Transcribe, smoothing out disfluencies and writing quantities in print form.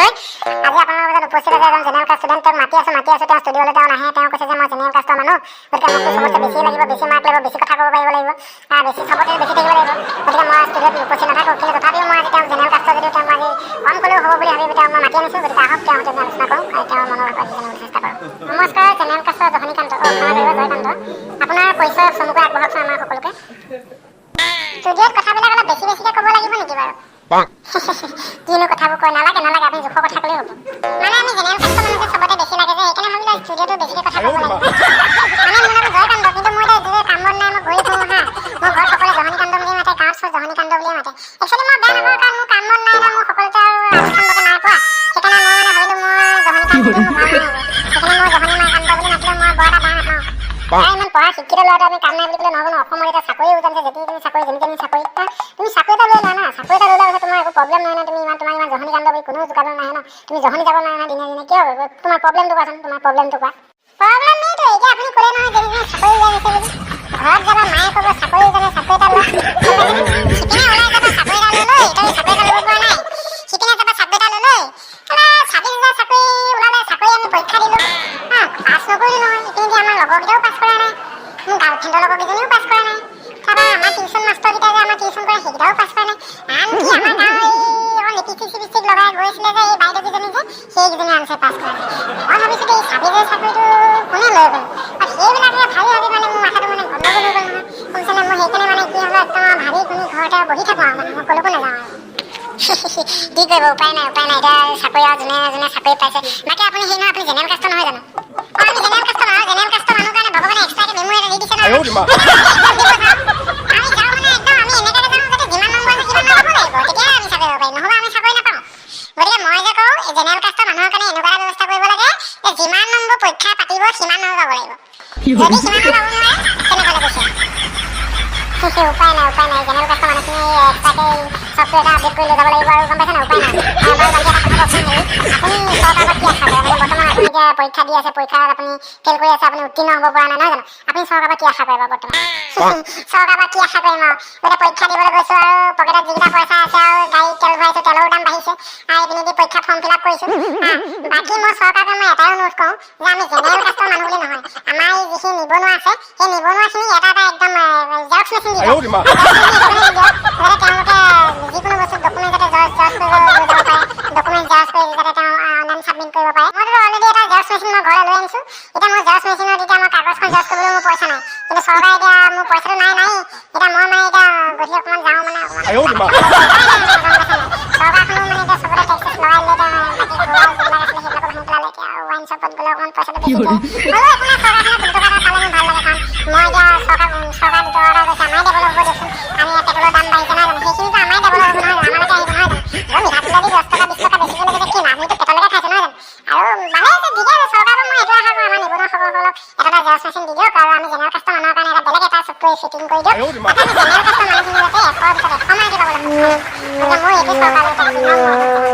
গগৈ। আজি আপোনালোকৰ মাজত উপস্থিত আছে এজন জেনেৰেল কাষ্ট ষ্টুডেণ্ট। তেওঁক মাতি আছোঁ, মাতি আছোঁ, তেওঁ ষ্টুডিঅ'লৈ তেওঁ নাহে। তেওঁ কৈছে যে মই জেনেৰেল কাষ্টৰ মানুহ, গতিকে মোকতো চবতকৈ বেছি লাগিব, বেছি মাৰ্ক লাগিব, বেছি কথা ক'ব পাৰিব লাগিব, বেছি চবতে বেছি থাকিব লাগিব, গতিকে মই ষ্টুডিঅ'ত উপস্থিত নাথাকোঁ। কিন্তু তথাপিও মই আজি তেওঁক জেনেৰেল কাষ্টৰ যদিও তেওঁক মই আজি কম ক'লেও হ'ব বুলি ভাবি তেওঁক মই মাতি আনিছোঁ। গতিকে আহক, তেওঁৰ সৈতে আমি আলোচনা কৰোঁ আৰু তেওঁৰ মনৰ ভাৱ আজি জানিবলৈ চেষ্টা কৰোঁ। নমস্কাৰ জেনেৰেল কাষ্টৰ জহনীকান্ত, অ' ক্ষমা কৰিব, জয়কান্ত। আপোনাৰ পৰিচয় চমুকৈ আগবঢ়াওকচোন আমাৰ সকলোকে। ষ্টুডিঅ'ত কথাবিলাক অলপ বেছি বেছিকৈ ক'ব লাগিব নেকি বাৰু? কিনো কথাবোৰ কয়! নালাগে, নালাগে, আপুনি জোখৰ কথা ক'লেই হ'ব। মানে আমি জেনেৰেল কাষ্টৰ মানুহ যে চবতে বেছি লাগে যে, সেইকাৰণে ভাবিলোঁ ষ্টুডিঅ'টো বেছিকৈ কথা ক'ব লাগিব। মানে মোৰ নাম জয়কান্ত, কিন্তু মই এতিয়া যে কাম বন নাই, মই ঘূৰি ফুৰোঁ। হা, মোৰ ঘৰত সকলোৱে জহনীকান্ত বুলিয়ে মাতে, গাঁৱত চব জহনীকান্ত বুলিয়ে মাতে। একচুৱেলি মই বেয়া নাপাওঁ, কাৰণ মোৰ কাম বন নাই ন, মোৰ সকলোতে আৰু আগস্থান বৰকে নাই পোৱা। সেইকাৰণে মই মানে ভাবিলোঁ মই জহনীকান্তটো মোৰ ভাল নহ'ব, সেইকাৰণে মই জহনী কান্ত বুলি মাতিলেও মই বৰ এটা বেয়া নাপাওঁ। আৰু ইমান পঢ়া শিক্ষিত ল'ৰাটো আমি কাম নাই বুলি ক'লে নহ'ব ন। অসমত এতিয়া চাকৰিও জানিছে, যেতি তুমি চাকৰি, যেনি তেনি চাকৰি। তুমি চাকৰি এটা লৈ লোৱা না। চাকৰি এটা লৈ লোৱাৰ পিছত তোমাৰ একো প্ৰব্লেম নহয় ন। তুমি ইমান তোমাৰ ইমান জহনীকান্ত বুলি কোনেও জোকাব নাহে ন। তুমি জহনী যাব নোৱাৰা নহয় দিনে দিনে। কিয়? তোমাৰ প্ৰব্লেমটো কোৱাচোন, তোমাৰ প্ৰব্লেমটো কোৱা। প্ৰব্লেম এইটো, এতিয়া আপুনি ক'লে নহয় যেনি তেনি চাকৰি ওলাই গৈছে বুলি। ঘৰত যাবা, মায়ে ক'ব চাকৰি ওলালে চাকৰি এটা লোৱা। সিপিনে ওলাই যাবা চাকৰি এটা লৈ লৈ, তই চাকৰি এটা ল'ব পৰা নাই। সিপিনে যাবা চাকৰি এটা লৈ লৈ, 26,000 চাকৰি ওলালে, চাকৰি আমি পৰীক্ষা দিলোঁ, হা, পাছ নকৰিলোঁ নহয়। ইপিনে আমাৰ লগৰকেইটাও পাছ কৰা নাই, মোৰ গাৰ্লফ্ৰেণ্ডৰ লগৰকেইজনীও পাছ কৰা নাই, তাৰপৰা আমাৰ টিউচন মাষ্টৰকেইটা যে আমাৰ টিউচন কৰে, সেইকেইটাও পাছ কৰা নাই। আনকি আমাৰ গাঁৱৰ এই অকণ লিপষ্টিক চিপষ্টিক লগাই গৈছিলে যে এই বাইদেউকেইজনী যে, সেইকেইজনী আনছে পাছ কৰা নাই। মই ভাবিছোঁ এই 26,000 চাকৰিটো কোনে লৈ গ'ল? আৰু সেইবিলাকে ভাবি ভাবি মানে মোৰ মাথাটো মানে গণ্ডগোল হৈ গ'ল নহয়, বুজিছেনে? মই সেইকাৰণে মানে কি হ'ল, একদম ভাবি শুনি ঘৰতে বহি থাকোঁ আৰু মানে মই ক'লৈকো নাযাওঁ আৰু। কি কৰিব, উপায় নাই, উপায় নাই। এতিয়া চাকৰি আৰু যোনে যোনে চাকৰি পাইছে। বাকী আপুনি সেই নহয়, আপুনি জেনেৰেল কাষ্টৰ নহয় জানো? অঁ, আমি জেনেৰেল কাষ্টৰ মানুহ। জেনেৰেল কাষ্টৰ মানুহ কাৰণে ভগৱানে এক্সট্ৰাকে মেমৰি এটা দি দিছে নহয়। আমি যাওঁ মানে একদম আমি এনেকুৱাকে যাওঁ যাতে যিমান নম্বৰ আছে সিমান নম্বৰ পাব লাগিব, তেতিয়াহে আমি চাকৰি পাব পাৰিম, নহ'লে আমি চাকৰি নাপাওঁ। গতিকে মই যে কওঁ, এই জেনেৰেল কাষ্টৰ মানুহৰ কাৰণে এনেকুৱা এটা ব্যৱস্থা কৰিব লাগে যে যিমান নম্বৰ পৰীক্ষা পাতিব সিমান নম্বৰ পাব লাগিব। যদি সিমান নম্বৰ পাব নোৱাৰে, তেনেহ'লে কৈছে উপায় নাই, উপায় নাই। জেনেৰেল কাষ্টৰ মানুহখিনি এক্সট্ৰাকে ছফ্টৱেৰ এটা আপডেট কৰি লৈ যাব লাগিব আৰু, গম পাইছে নাই? উপায় নাই। আৰু বাৰু বাকী এটা কথা কওকচোন, হেৰি, আপুনি চৰকাৰৰ পৰা কি আশা কৰে? মানে বৰ্তমান আপুনি এতিয়া পৰীক্ষা দি আছে, পৰীক্ষাত আপুনি ফেইল কৰি আছে, আপুনি উত্তীৰ্ণ হ'ব পৰা নাই, নহয় জানো? আপুনি চৰকাৰৰ পৰা কি আশা কৰে বাৰু বৰ্তমান? চৰকাৰৰ পৰা কি আশা কৰিম আৰু? গোটেই পৰীক্ষা দিবলৈ গৈছোঁ আৰু পকেটত যিকেইটা পইচা আছে আৰু গাড়ীত তেল ভৰাইছোঁ, তেলৰো দাম বাঢ়িছে, আৰু এইপিনে দি পৰীক্ষা ফৰ্ম ফিল আপ কৰিছোঁ। বাকী মই চৰকাৰক মই এটাই অনুৰোধ কৰোঁ যে আমি জেনেৰেল কাষ্টৰ মানুহ বুলি নহয়, আমাৰ এই যিখিনি নিবনুৱা আছে, সেই নিবনুৱাখিনি এটা এটা একদম জেৰক্স মেচিন দি দিয়ক। যাতে তেওঁলোকে যিকোনো বস্তু ডকুমেণ্ট যাতে জেৰক্স কৰিব লৈ যাব পাৰে, ডকুমেণ্ট জেৰক্স কৰি যাতে তেওঁ অনলাইন ছাবমিট কৰিব পাৰে। মইতো অলৰেডি এটা জেৰক্স মেচিন মই ঘৰলৈ লৈ আনিছোঁ। এতিয়া মই জেৰক্স মেচিনত এতিয়া মই কাগজখন জেৰক্স কৰিবলৈ মোৰ পইচা নাই। কিন্তু চৰকাৰে এতিয়া মোৰ পইচাটো নাই, নাই। এতিয়া মই মানে এতিয়া গধূলি অকণমান যাওঁ মানে অকণমান চৰকাৰখনো মানে এতিয়া চবতে টেক্স চেক্স লগাই দিলে। এতিয়া বাকী ঘৰুৱা যিবিলাক আছিলে সেইবিলাকো ভাঙি পেলালে। এতিয়া ৱাইন শ্বপত গ'লে অকণমান পইচাটো বেছি দিয়ে। হ'লেও একো নাই, চৰকাৰখনে 2 টকা এটা পালে মোৰ ভাল লাগে। কাৰণ মই এতিয়া চৰকাৰ 2 টকা এটা গৈছে, আমাৰে ডেভেলপ হ'ব দিয়কচোন। আমি পেট্ৰলৰ দাম বাঢ়িছে, নহয় জানো? সেইখিনিতো আমাৰে ডেভেলপ হ'ব, নহয় জানো? আমালৈকে আহিব, নহয় জানো? মিঠাতেল দি 10 টকা 20 টকা বেছিকৈ লৈ কি লাভ? আমিতো পেটলৈকে খাইছোঁ, নহয় জানো? আৰু ভালে আছে, ঠিকে আছে। চৰকাৰৰ মই এইটো আশা কৰোঁ, আমাৰ নিবনুৱাসকলক এটা এটা জেৰক্স মেচিন দি দিয়ক আৰু আমি জেনেৰেল কাষ্টৰ মানুহৰ কাৰণে এটা বেলেগ এটা ছফ্টৱেৰ ফিটিং কৰি দিয়ক, যাতে আমি জেনেৰেল কাষ্টৰ মানুহখিনি যাতে 100ৰ ভিতৰত 100 মাৰ্কে পাবলৈ সক্ষম। গতিকে মোৰ এইটো চৰকাৰলৈ এটা বিনম্ৰ অনুৰোধ।